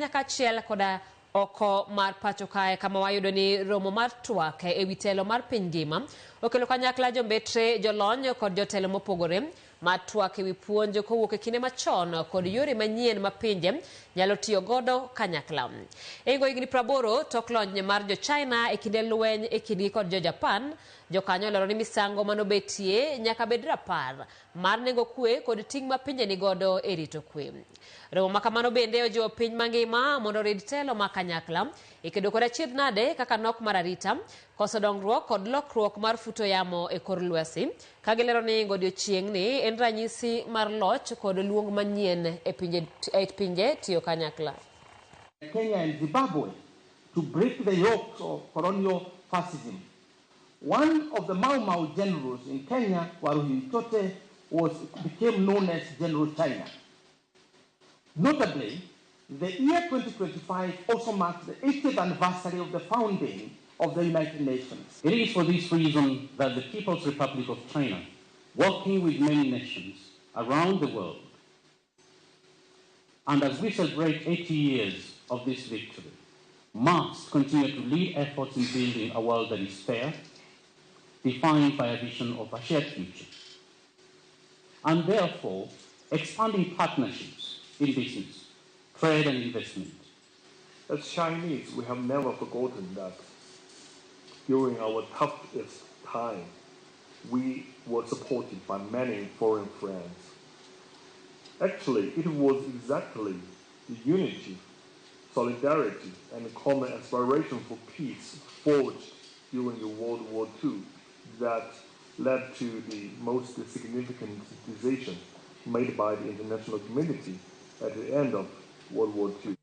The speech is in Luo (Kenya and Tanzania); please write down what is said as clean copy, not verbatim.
Kenya kaachiel koda oko mar pacho kae kama wayudo ni romo mar twak e wi telo mar piny ngima okelo kanyakla jombetre, jolony kod jotelo mopogore mar twak e wi puonj kowuok e kinde machon kod yore manyien ma pinje nyalo tiyo godo kanyakla. E hingo higni 80 tok lony mar jo China e kinde lweny e kindgi kod jo Japan, jokanyo olero ni misango manobetie nyaka bed rapar mar nengo kwe kod ting' ma pinje nigodo e rito kwe. Romo ma kamano bende ojiwo piny mangima mondo orid telo ma kanyakla e kedo kod achiedh nade kaka nok mar arita, koso dongruok kod lokruok mar futo yamo e kor lwasi, ka gilero ni godiochieng'ni en ranyisi mar loch kod luong manyien e pinje, e pinje tiyo kanyakla. Kenya and Zimbabwe to break the yoke of colonial fascism. One of the Mau Mau generals in Kenya, Waruhiu Tote, became known as General China. Notably, the year 2025 also marks the 80th anniversary of the founding of the United Nations. It is for this reason that the People's Republic of China, working with many nations around the world, and as we celebrate 80 years of this victory, must continue to lead efforts in building a world that is fair, defined by a vision of a shared future, and therefore expanding partnerships in business, trade and investment. As Chinese, we have never forgotten that during our toughest time, we were supported by many foreign friends. Actually, it was exactly the unity, solidarity, and common aspiration for peace forged during the World War II that led to the most significant decision made by the international community at the end of World War II.